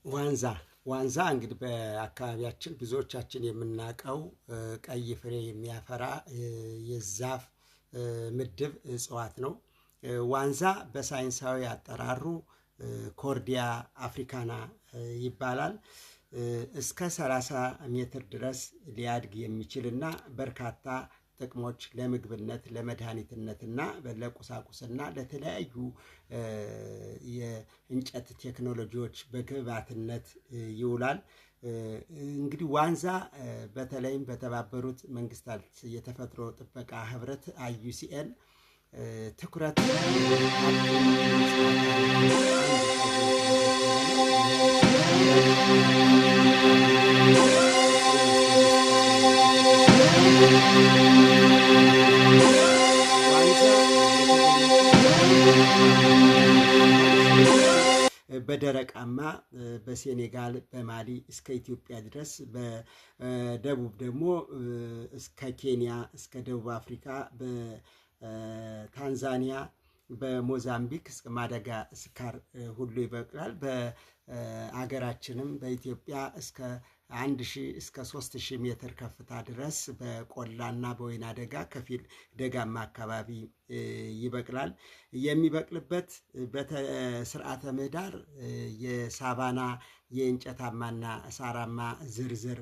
ዋንዛ። ዋንዛ እንግዲህ በአካባቢያችን ብዙዎቻችን የምናውቀው ቀይ ፍሬ የሚያፈራ የዛፍ ምድብ እጽዋት ነው። ዋንዛ በሳይንሳዊ አጠራሩ ኮርዲያ አፍሪካና ይባላል። እስከ 30 ሜትር ድረስ ሊያድግ የሚችልና በርካታ ጥቅሞች ለምግብነት፣ ለመድኃኒትነትና ለቁሳቁስና ለተለያዩ የእንጨት ቴክኖሎጂዎች በግብዓትነት ይውላል። እንግዲህ ዋንዛ በተለይም በተባበሩት መንግስታት የተፈጥሮ ጥበቃ ህብረት IUCN ትኩረት በደረቃማ በሴኔጋል፣ በማሊ እስከ ኢትዮጵያ ድረስ፣ በደቡብ ደግሞ እስከ ኬንያ፣ እስከ ደቡብ አፍሪካ፣ በታንዛኒያ፣ በሞዛምቢክ እስከ ማዳጋስካር ሁሉ ይበቅላል። በአገራችንም በኢትዮጵያ እስከ 1000 እስከ 3000 ሜትር ከፍታ ድረስ በቆላና በወይና ደጋ፣ ከፊል ደጋማ አካባቢ ይበቅላል። የሚበቅልበት ስርዓተ ምህዳር የሳቫና፣ የእንጨታማና ሳራማ ዝርዝር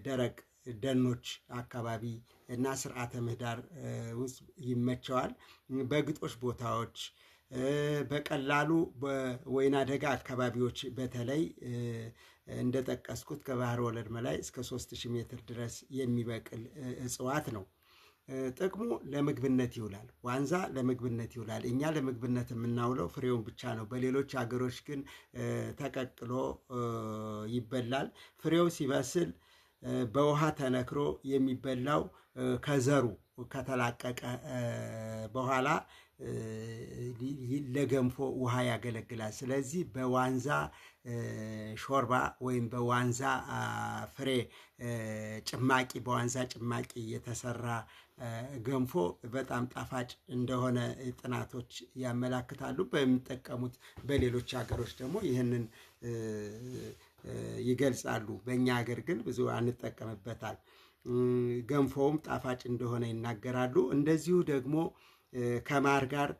ደረቅ ደኖች አካባቢ እና ስርዓተ ምህዳር ውስጥ ይመቸዋል። በግጦሽ ቦታዎች፣ በቀላሉ በወይና ደጋ አካባቢዎች፣ በተለይ እንደጠቀስኩት ከባህር ወለል በላይ እስከ 3000 ሜትር ድረስ የሚበቅል እጽዋት ነው። ጥቅሙ ለምግብነት ይውላል። ዋንዛ ለምግብነት ይውላል። እኛ ለምግብነት የምናውለው ፍሬውን ብቻ ነው። በሌሎች ሀገሮች ግን ተቀቅሎ ይበላል። ፍሬው ሲበስል በውሃ ተነክሮ የሚበላው ከዘሩ ከተላቀቀ በኋላ ለገንፎ ውሃ ያገለግላል። ስለዚህ በዋንዛ ሾርባ ወይም በዋንዛ ፍሬ ጭማቂ፣ በዋንዛ ጭማቂ የተሰራ ገንፎ በጣም ጣፋጭ እንደሆነ ጥናቶች ያመላክታሉ። በሚጠቀሙት በሌሎች ሀገሮች ደግሞ ይህንን ይገልጻሉ። በእኛ ሀገር ግን ብዙ አንጠቀምበታል። ገንፎውም ጣፋጭ እንደሆነ ይናገራሉ። እንደዚሁ ደግሞ ከማር ጋር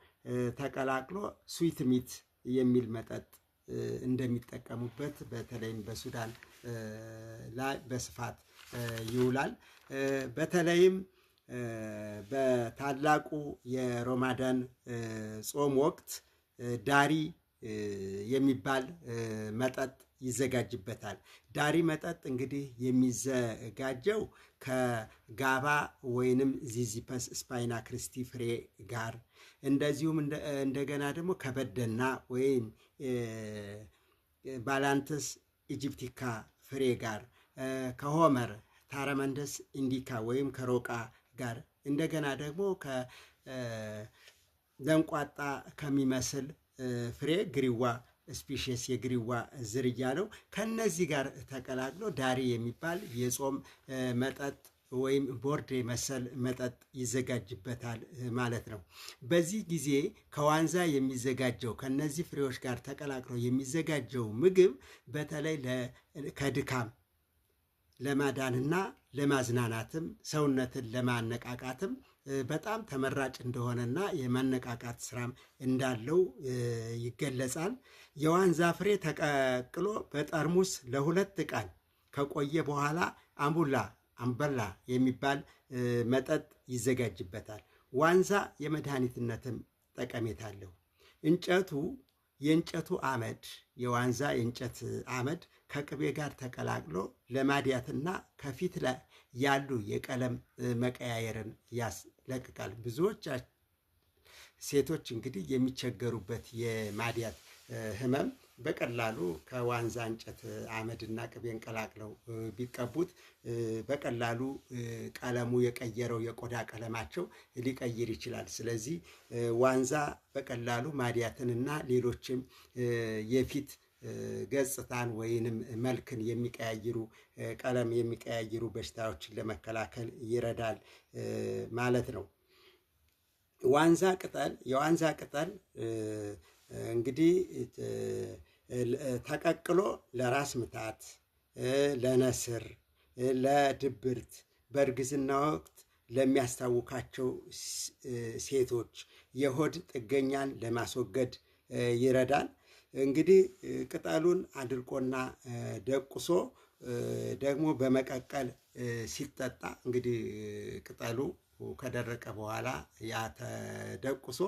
ተቀላቅሎ sweet meat የሚል መጠጥ እንደሚጠቀሙበት በተለይም በሱዳን ላይ በስፋት ይውላል። በተለይም በታላቁ የሮማዳን ጾም ወቅት ዳሪ የሚባል መጠጥ ይዘጋጅበታል። ዳሪ መጠጥ እንግዲህ የሚዘጋጀው ከጋባ ወይንም Ziziphus spina christi ፍሬ ጋር፣ እንደዚሁም እንደገና ደግሞ ከበደና ወይም Balantidium aegyptiaca ፍሬ ጋር፣ ከሆመር Tamarind indica ወይም ከሮቃ ጋር፣ እንደገና ደግሞ ከለንቋጣ ከሚመስል ፍሬ፣ ግሪዋ species፣ የግሪዋ ዝርያ ነው። ከነዚህ ጋር ተቀላቅሎ ዳሪ የሚባል የጾም መጠጥ ወይም ቦርዴ መሰል መጠጥ ይዘጋጅበታል ማለት ነው። በዚህ ጊዜ ከዋንዛ የሚዘጋጀው፣ ከነዚህ ፍሬዎች ጋር ተቀላቅሎ የሚዘጋጀው ምግብ በተለይ ከድካም ለማዳንና ለማዝናናትም ሰውነትን ለማነቃቃትም በጣም ተመራጭ እንደሆነና የማነቃቃት ስራም እንዳለው ይገለጻል። የዋንዛ ፍሬ ተቀቅሎ በጠርሙስ ለ2 ቀን ከቆየ በኋላ አምቡላ፣ አምበላ የሚባል መጠጥ ይዘጋጅበታል። ዋንዛ የመድኃኒትነትም ጠቀሜታ አለው። እንጨቱ፣ የእንጨቱ አመድ፣ የዋንዛ የእንጨት አመድ ከቅቤ ጋር ተቀላቅሎ ለማዲያትና ከፊት ላይ ያሉ የቀለም መቀያየርን ያስለቅቃል። ብዙዎች ሴቶች እንግዲህ የሚቸገሩበት የማዲያት ህመም በቀላሉ ከዋንዛ እንጨት አመድና ቅቤን ቀላቅለው ቢቀቡት በቀላሉ ቀለሙ የቀየረው የቆዳ ቀለማቸው ሊቀይር ይችላል። ስለዚህ ዋንዛ በቀላሉ ማዲያትንና ሌሎችም የፊት ገጽታን ወይንም መልክን የሚቀያይሩ፣ ቀለም የሚቀያይሩ በሽታዎችን ለመከላከል ይረዳል ማለት ነው። ዋንዛ ቅጠል፣ የዋንዛ ቅጠል እንግዲህ ተቀቅሎ ለራስ ምታት፣ ለነስር፣ ለድብርት፣ በእርግዝና ወቅት ለሚያስታውካቸው ሴቶች የሆድ ጥገኛን ለማስወገድ ይረዳል። እንግዲህ ቅጠሉን አድርቆና ደቁሶ ደግሞ በመቀቀል ሲጠጣ፣ እንግዲህ ቅጠሉ ከደረቀ በኋላ ያ ተደቁሶ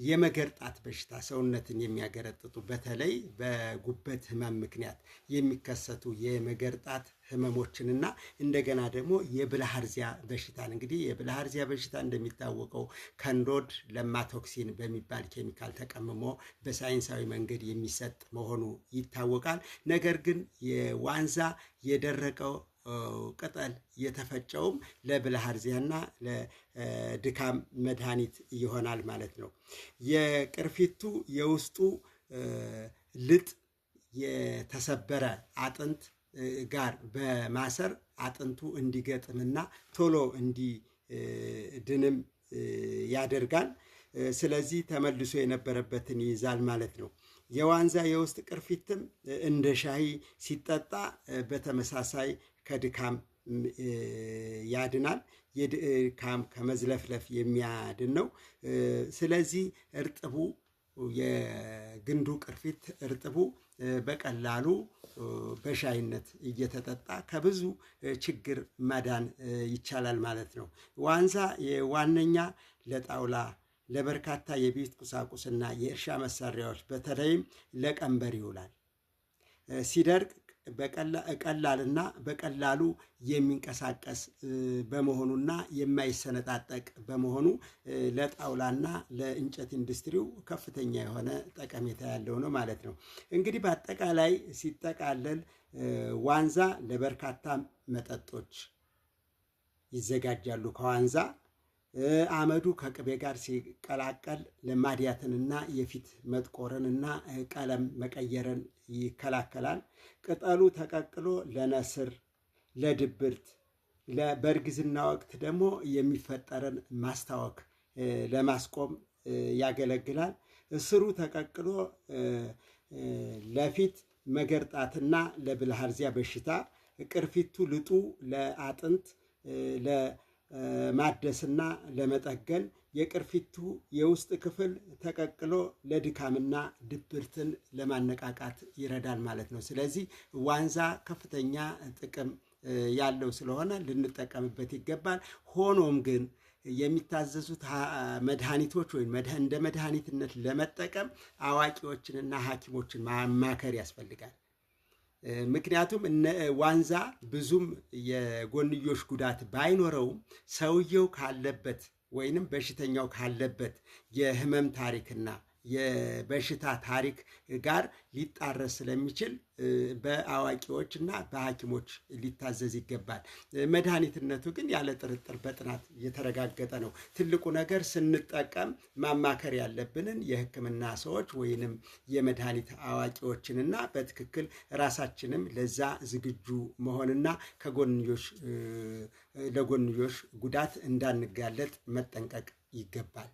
የመገርጣት በሽታ፣ ሰውነትን የሚያገረጥጡ በተለይ በጉበት ህመም ምክንያት የሚከሰቱ የመገርጣት ህመሞችንና እንደገና ደግሞ የብልሃርዚያ በሽታን፣ እንግዲህ የብልሃርዚያ በሽታ እንደሚታወቀው ከንዶድ ለማቶክሲን በሚባል ኬሚካል ተቀምሞ በሳይንሳዊ መንገድ የሚሰጥ መሆኑ ይታወቃል። ነገር ግን የዋንዛ የደረቀው ቅጠል የተፈጨውም ለብልሃርዚያና ለድካም መድኃኒት ይሆናል ማለት ነው። የቅርፊቱ የውስጡ ልጥ የተሰበረ አጥንት ጋር በማሰር አጥንቱ እንዲገጥምና ቶሎ እንዲድንም ያደርጋል። ስለዚህ ተመልሶ የነበረበትን ይይዛል ማለት ነው። የዋንዛ የውስጥ ቅርፊትም እንደ ሻሂ ሲጠጣ በተመሳሳይ ከድካም ያድናል። የድካም ከመዝለፍለፍ የሚያድን ነው። ስለዚህ እርጥቡ የግንዱ ቅርፊት እርጥቡ በቀላሉ በሻይነት እየተጠጣ ከብዙ ችግር መዳን ይቻላል ማለት ነው። ዋንዛ ዋነኛ ለጣውላ፣ ለበርካታ የቤት ቁሳቁስና የእርሻ መሳሪያዎች በተለይም ለቀንበር ይውላል። ሲደርቅ ቀላልና በቀላሉ የሚንቀሳቀስ በመሆኑና የማይሰነጣጠቅ በመሆኑ ለጣውላና ለእንጨት ኢንዱስትሪው ከፍተኛ የሆነ ጠቀሜታ ያለው ነው ማለት ነው። እንግዲህ በአጠቃላይ ሲጠቃለል ዋንዛ ለበርካታ መጠጦች ይዘጋጃሉ። ከዋንዛ አመዱ ከቅቤ ጋር ሲቀላቀል ለማድያትንና የፊት መጥቆርንና ቀለም መቀየርን ይከላከላል። ቅጠሉ ተቀቅሎ ለነስር፣ ለድብርት፣ በእርግዝና ወቅት ደግሞ የሚፈጠርን ማስታወክ ለማስቆም ያገለግላል። ስሩ ተቀቅሎ ለፊት መገርጣትና ለብልሃርዚያ በሽታ፣ ቅርፊቱ ልጡ ለአጥንት ለማደስና ለመጠገን፣ የቅርፊቱ የውስጥ ክፍል ተቀቅሎ ለድካምና ድብርትን ለማነቃቃት ይረዳል ማለት ነው። ስለዚህ ዋንዛ ከፍተኛ ጥቅም ያለው ስለሆነ ልንጠቀምበት ይገባል። ሆኖም ግን የሚታዘዙት መድኃኒቶች ወይም እንደ መድኃኒትነት ለመጠቀም አዋቂዎችንና ሐኪሞችን ማማከር ያስፈልጋል። ምክንያቱም ዋንዛ ብዙም የጎንዮሽ ጉዳት ባይኖረውም ሰውየው ካለበት ወይንም በሽተኛው ካለበት የህመም ታሪክና የበሽታ ታሪክ ጋር ሊጣረስ ስለሚችል በአዋቂዎች እና በሐኪሞች ሊታዘዝ ይገባል። መድኃኒትነቱ ግን ያለ ጥርጥር በጥናት የተረጋገጠ ነው። ትልቁ ነገር ስንጠቀም ማማከር ያለብንን የሕክምና ሰዎች ወይንም የመድኃኒት አዋቂዎችንና በትክክል ራሳችንም ለዛ ዝግጁ መሆንና ከጎንዮሽ ለጎንዮሽ ጉዳት እንዳንጋለጥ መጠንቀቅ ይገባል።